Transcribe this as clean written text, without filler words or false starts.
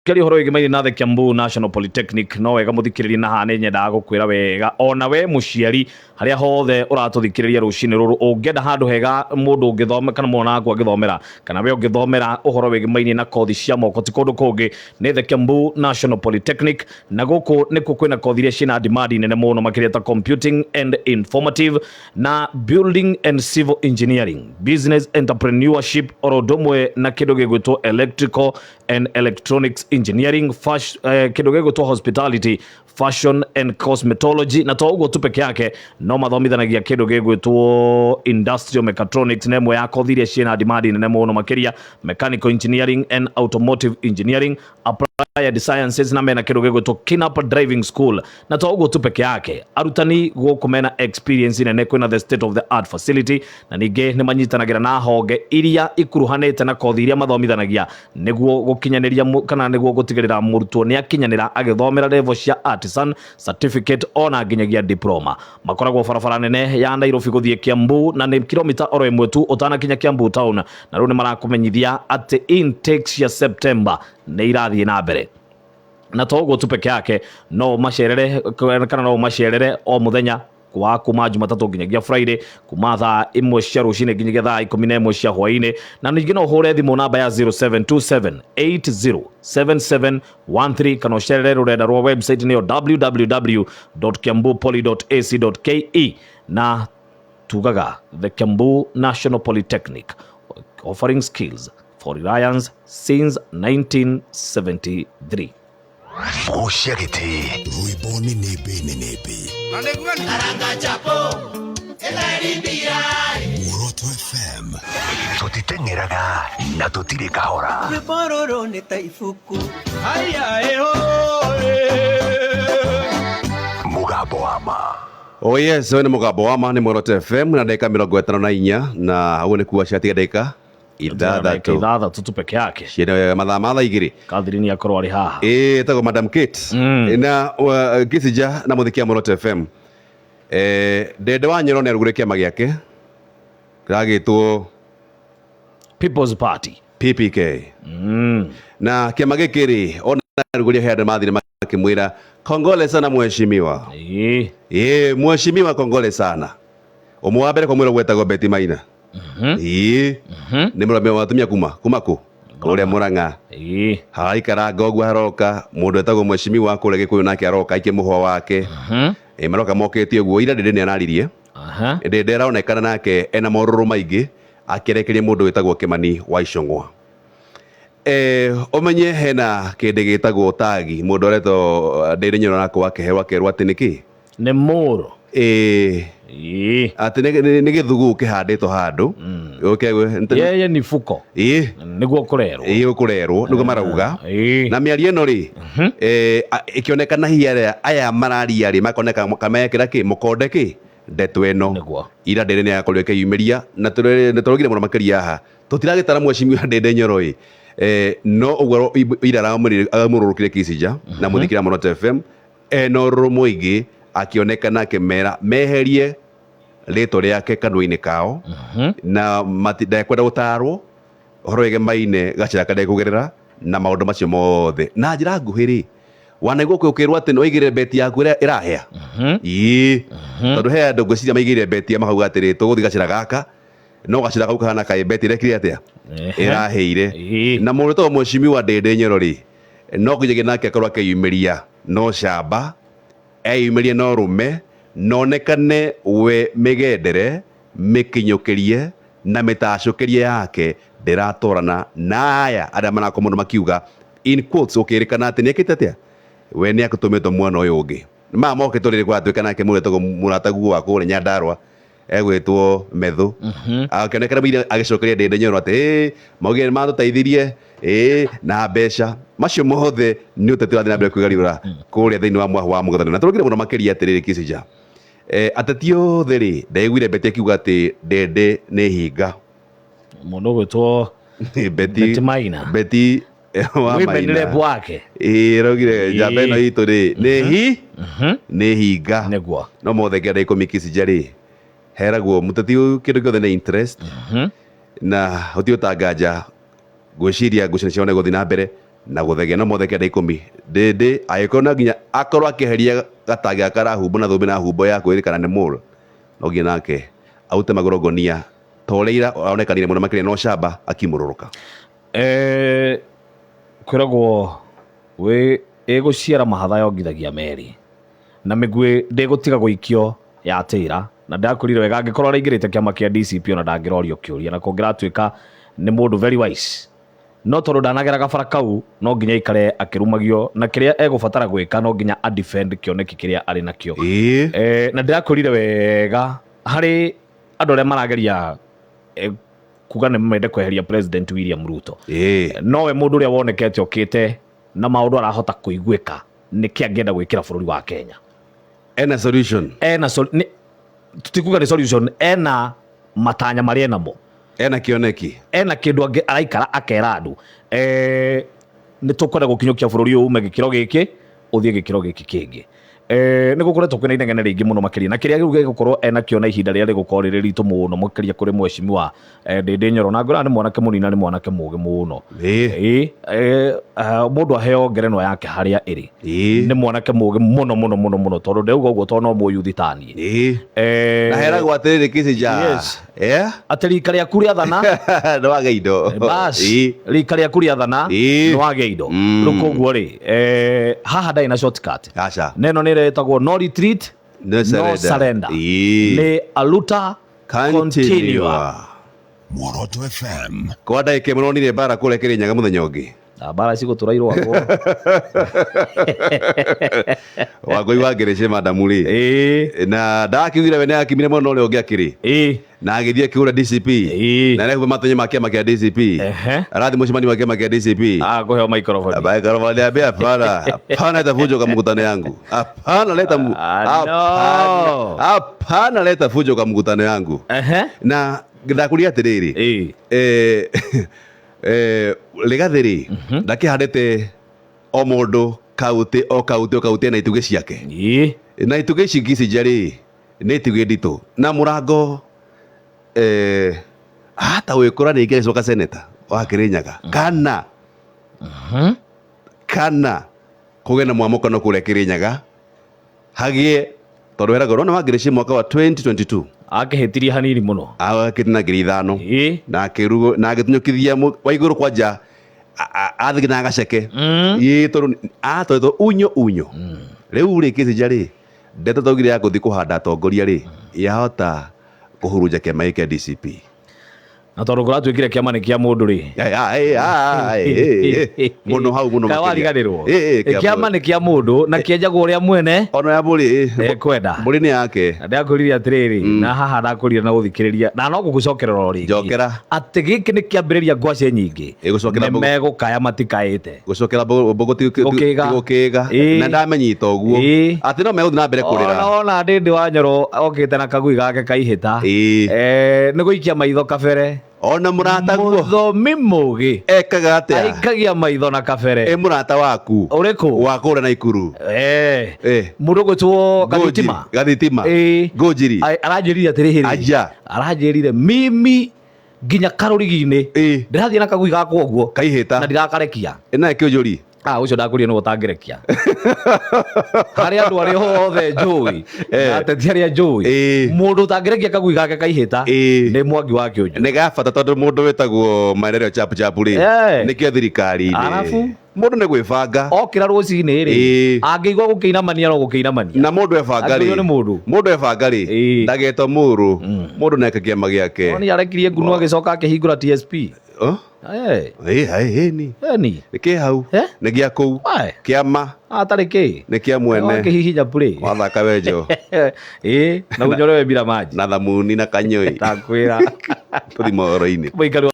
Kĩaria ũhoro wĩgĩmaine na The Kiambu National Polytechnic no wega mũthikĩrĩria na haha nĩ nyendaga gũkwĩra wega ona we mũciari harĩa hothe ũratũthikĩrĩria rũcinĩ rũrũ ũngĩenda handũ hega mũndũ ũngĩthoma kana mwana waku angĩthomera kana we ũngĩthomera ũhoro wĩgĩmainie na kothi cia moko ti kũndũ kũngĩ nĩ The Kiambu National Polytechnic. Na gũkũ nĩkuo kwĩna kothi iria ciĩna demand nene mũno makĩria ta computing and informative na building and civil engineering, business entrepreneurship oro ũndũ ũmwe na kĩndũ gĩgwĩtwo electrical and electronics engineering, kĩndũ gĩgwĩtwo hospitality, fashion and cosmetology. Na to ũguo tu peke yake, no mathomithanagia kĩndũ gĩgwĩtwo industrial mechatronics na ĩmwe ya kothi iria ciĩna demand nene mũno makĩria, mechanical engineering and automotive engineering, applied sciences, na mena kĩndũ gĩgwĩtwo Kinap driving school. Na to ũguo tu peke yake, arutani gũkũ mena experience nene, kwĩna the state of the art facility, na ningĩ nĩ manyitanagĩra na honge iria ikuruhanĩte na kothi iria mathomithanagia nĩguo gũkinyanĩria kana nĩguo gũtigĩrĩra mũrutwo nĩ akinyanĩra agĩthomera level cia artisan certificate ona nginyagia diploma. Makoragwo barabara nene ya Nairobi gũthiĩ Kiambu, na nĩ kilomita oro ĩmwe tu ũtanakinya Kiambu town. Na rĩu nĩ marakũmenyithia atĩ intake cia September nĩ irathiĩ na mbere. Na to ũguo tu peke yake, no macerere kana no macerere o mũthenya wa kuma Jumatatũ nginyagia Friday, kuma thaa 1 cia rũcinĩ nginyagia thaa 11 cia hwaĩ-inĩ. Na ningĩ no ũhũre thimũ namba ya 0727807713 kana ũcerere rũrenda rwa website nĩyo www.kiambupoly.ac.ke. Na tugaga The Kiambu National Polytechnic, offering skills for reliance since 1973. Gucia gĩtĩ. Rwĩmbo nĩ nĩmbĩ nĩ nĩmbĩ. Muoroto FM. Tũtiteng'eraga na tũtirĩ kahora. Rwĩmbo rũrũ nĩ ta ibuku. Mũgambo wa ma. Oh yes, ũyũ nĩ mũgambo wa ma, nĩ Muoroto FM na ndagĩka 54, na ũguo nĩ kuga ciatiga ndagĩka 6. 6 tu peke yake. Ciĩna mathaa ma thaa 2. Catherine akorwo arĩ haha. Ĩĩ, ĩtagwo Madam Kate na Gĩcinja na mũthiki Muoroto FM. Ndende wa Nyoro nĩ arugũrĩtie kĩama gĩake kĩragĩtwo People's Party. PPK. Na kĩama gĩkĩ rĩ, ona arugũria he andũ mathire makĩmwĩra kongole sana mheshimiwa. Ĩĩ, mheshimiwa, kongole sana. Ũmwe wa mbere kũmwĩra gwetagwo Betty Maina. Ĩĩ, nĩ mũrame wa atumia kuma kũ kũrĩa Murang'a. Haraikaranga ũguo haroka mũndũ etagwo mheshimiwa kũrĩa Gĩkũyũ, nake aroka aikie mũhwa wake. Ĩĩ, maroka mokĩte ũguo. Ira Ndĩndĩ nĩ araririe. Ndĩndĩ aronekana nake ena morũrũ maingĩ akĩrekeria mũndũ wĩtagwo Kĩmani wa Icũng'wa. Ũmenye hena kĩndũ gĩtagwo tagi, mũndũ aretwo Ndĩndĩ Nyoro nako akĩheo akerwo atĩ nĩkĩ? Nĩ mũrũ. Ĩĩ. Atĩ nĩ gĩthuguu kĩhandĩtwo handũ. Yeye ni fuko. Nĩguo kũrerwo. Ĩĩ, kũrerwo nĩguo marauga. Na mĩario ĩno rĩ, ĩkĩonekana hihi arĩa aya mararia rĩ makoneka kamekĩra kĩ mũkonde kĩ ndeto ĩno. Ira Ndĩndĩ nĩ akorirwo ĩkĩyumĩria na tũraugire mũno makĩria haha tũtiragĩtara mheshimiwa Ndĩndĩ Nyoro ĩ. No ũguo ira aramũrũrũkire Kicinja na mũthikĩra Muoroto FM ena ũrũrũ mũingĩ akĩonekana akĩmera meherie rĩtwa rĩake kanua-inĩ kao na ndekwenda gũtarwo ũhoro wĩgemaine gacĩra karĩa kũgerera na maũndũ macio mothe. Na njĩra nguhĩ rĩ, wanaigua ũkĩrwo atĩ nĩwaigĩrĩre beti yaku ĩrĩa ĩrahĩa? Ĩĩ, tondũ he andũ ngwĩciria maigĩrĩire beti makauga atĩrĩ, tũgũthiĩ gacĩra gaka, no gacĩra kau kahana kaĩ beti ĩrekire atĩa? Ĩrahĩire. Na mũndũ wĩtagwo mheshimiwa Ndĩndĩ Nyoro rĩ, no nginyagia nake akorwo akĩyumĩria no camba, eyumĩrie no rũme, na onekane we mĩgendere, mĩkinyũkĩrie na mĩtacũkĩrie yake ndĩratwarana na aya arĩa marakorwo mũno makiuga in quotes, gũkĩrĩkana atĩ nĩekĩte atĩa, we nĩatũmĩtwo mwena ũyũ ũngĩ. Maya mokĩtwo rĩrĩ kũratuĩka nake mũndũ wĩtagwo mũrataguo wa kũrĩa Nyandarua egwĩtwo Methu. Akĩonekana mũira agĩcokeria Ndĩndĩ Nyoro atĩ ĩĩ maugire nĩmatũteithirie ĩĩ na mbeca. Macio mothe nĩ ũteti ũrathiĩ na mbere kwĩgariũra kũrĩa thĩinĩ wa mwahu wa mũng'ethanĩro. Na tũrũgire mũno makĩria atĩrĩrĩ Kicinja, ateti othe rĩ, ndaiguire Betty akiuga atĩ Ndĩndĩ nĩ hinga. Mũndũ ũgwĩtwo Betty, Betty Maina. Betty wa Women Maina. rep wake. Ĩĩ, araugire njamba ĩno itũ rĩ nĩ hi nĩ hinga. Nĩguo. No mothe ngenda 10 Kicinja rĩ, heragwo mũteti ũyũ kĩndũ gĩothe nĩ interest. Na gũtirĩ ũtanganja ngwĩciria ngucanio ciao nĩ gũthiĩ na mbere. Na gũthegea no mothe 90 Ndĩndĩ angĩkorwo no nginya akorwo akĩeheria gatagi gaka karahumbo na thũmbĩ na humbo ya kwĩrĩkana nĩ mũrũ, no nginya nake arute magũrũ ngonia ta ũrĩa ira onekanire mũno makĩria no camba akimũrũrũka. Kwĩragwo wĩ ĩgũciara mahatha yongithagia meri na mĩguĩ ndĩgũtiga gũikio ya tĩra, na ndakwĩrire wega angĩkorwo araingĩrĩte kĩama kĩa DCP ona ndangĩrorio kĩũria, na kũngĩratuĩka nĩ mũndũ very wise, no tondũ ndanagera gabara kau no nginya aikare akĩrumagio, na kĩrĩa egũbatara gwĩka no nginya a defend kĩoneki kĩrĩa arĩ nakĩo. Na ndĩrakwĩrire wega harĩ andũ arĩa marageria kuga nĩ mende kweheria President William Ruto, nowe mũndũ ũrĩa wonekete okĩte na maũndũ arahota kũiguĩka nĩkĩ angĩenda gwĩkĩra bũrũri wa Kenya. Ena solution. Ena tutikuga nĩ solution, ena matanya marĩa enamo, ena kĩoneki, ena kĩndũ angĩ araikara akera andũ nĩ tũkwenda gũkinyũkia bũrũri ũyũ ume gĩkĩro gĩkĩ ũthiĩ gĩkĩro gĩkĩ kĩngĩ. Nĩ gũkoretwo kwĩna inegene rĩingĩ mũno makĩria, na kĩrĩa rĩu gĩgũkorwo ena kĩo na ihinda rĩrĩa rĩgũkorwo rĩrĩ ritũ mũno makĩria kũrĩ mheshimiwa Ndĩndĩ Nyoro, na ngwĩra nĩ mwanake mũnini na nĩ mwanake mũũgĩ mũno. Mũndũ aheo ngerenwa yake harĩa ĩrĩ. Nĩ mwanake mũũgĩ mũno mũno mũno mũno, tondũ ndauga ũguo tondũ no mũyuthi ta niĩ. Na heragwo atĩrĩrĩ Kĩcinja. Yes. Atĩ rika rĩaku rĩathana nĩ wage indo. Bas, rika rĩaku rĩathana nĩ wage indo. Rĩu koguo rĩ, haha ndarĩ na shortcut. Aca. Na ĩno nĩ ĩretagwo no retreat, no no surrender. Nĩ aluta continua. Muoroto FM. Kwa ndagĩka ĩmwe nonire mbara kũrĩa Kĩrĩnyaga mũthenya ũngĩ. Na mbara cigũtũra irũagwo. Wangũi wa Ngĩrĩcĩ madamu rĩ. Na ndakiugire we nĩakimire mwena ũrĩa ũngĩ akĩrĩ. Na agĩthiĩ akĩgũra DCP. Na arehumba matonyo ma kĩama kĩa DCP. Arathiĩ mũcemanio wa kĩama kĩa DCP. Kũheo microphone. Microphone ambia hapana. Hapana leta fujo kwa mkutano yangu. Hapana leta hapana leta fujo kwa mkutano yangu. Na ndakuria atĩrĩrĩ. Rigathĩ rĩ, ndakĩhandĩte o mũndũ kaũntĩ o kaũntĩ o kaũntĩ na itugĩ ciake. Na itugĩ ici Kĩcinja rĩ, nĩ itugĩ nditũ. Na mũrango hata gwĩkũra nĩ ingĩcoka seneta wa Kĩrĩnyaga kana kana kũgĩe na mwamũkano kũrĩa Kĩrĩnyaga hagĩe, tondũ heragwo nona wa Ngĩrĩcĩ mwaka wa 2022 akĩhĩtirie hanini mũno, akĩhĩtirie na 5,000 na akĩrugo na agĩtunyũkithia wa igũrũ kwanja athiĩ na gaceke. Tondũ atwetwo unyo unyo. Rĩu rĩ Kĩcinja rĩ, ndeto taugire ya gũthiĩ kũhanda atongoria rĩ, yahota kũhurunja kĩama gĩkĩ kĩa DCP. Na tondũ kũratuĩkire kĩama nĩ kĩa mũndũ rĩ. Mũno hau mũno makĩria. Wariganĩrwo. Kĩama nĩ kĩa mũndũ na kĩenjagwo ũrĩa mwene ona ya mbũri ekwenda. Mbũri nĩ yake. Na ndakwĩrire atĩrĩrĩ, na haha ndakwĩrire na gũthikĩrĩria na no gũgũcokerera o rĩngĩ. Njokera. Atĩ gĩkĩ nĩ kĩambĩrĩria ngwacĩ nyingĩ. Ĩgũcokera Nĩ megũkaya matikaĩte. Gũcokera mbũgũ ti gũkĩga. Na ndamenyita ũguo. Atĩ no megũthiĩ na mbere kũrĩra. Ona Ndĩndĩ wa Nyoro okĩte na kagui gake kaihĩta. Nĩ gũikia maitho kabere. Ona mũrata guo mũthomi mũgĩ ekaga atĩa? Aikagia maitho na kabere. Ĩ mũrata waku ũrĩkũ? Wa kũrĩa Naikuru. Mũndũ ũgwĩtwo Gathitima. Gathitima. Ngũnjiri. Aranjĩrire atĩrĩrĩ. Aja. Aranjĩrire mimi nginya karũrigi-inĩ ndĩrathiĩ na kagui gakwa ũguo kaihĩta na ndirakarekia. Nawe kĩũnjũri? Ũcio ndakũria nĩwe ũtangĩrekia. Harĩ andũ arĩa othe njũĩ, na ateti arĩa njũĩ, mũndũ ũtangĩrekia kagui gake kaihĩta nĩ Mwangi wa Kĩũnjũ. Nĩ gabata tondũ mũndũ wĩtagwo Maendeleo Chap Chap rĩ, nĩkĩo thirikari-inĩ. Arabu? Mũndũ nĩ gwĩbanga. Okĩra rũcinĩ rĩ, angĩigua gũkĩinamania no gũkĩinamania. Na mũndũ ebanga rĩ, Angĩũrio nĩ mũndũ. Mũndũ ebanga rĩ, ndagetwo mũrũ, mũndũ nĩeke kĩama gĩake. No nĩ arekirie ngunũ agĩcoka akĩhingũra TSP. Ni. Ni. Nĩ kĩ hau? Nĩ gĩa kũu. Kĩama. Atarĩ kĩ? Nĩ kĩa mwene. Wakĩhihinya play. Wathaka wenjo. Na ũnyorewe mbira maji. Na thamuni na kanyoi. Ndakwĩra. Tũthi mohoro-inĩ. Mũikari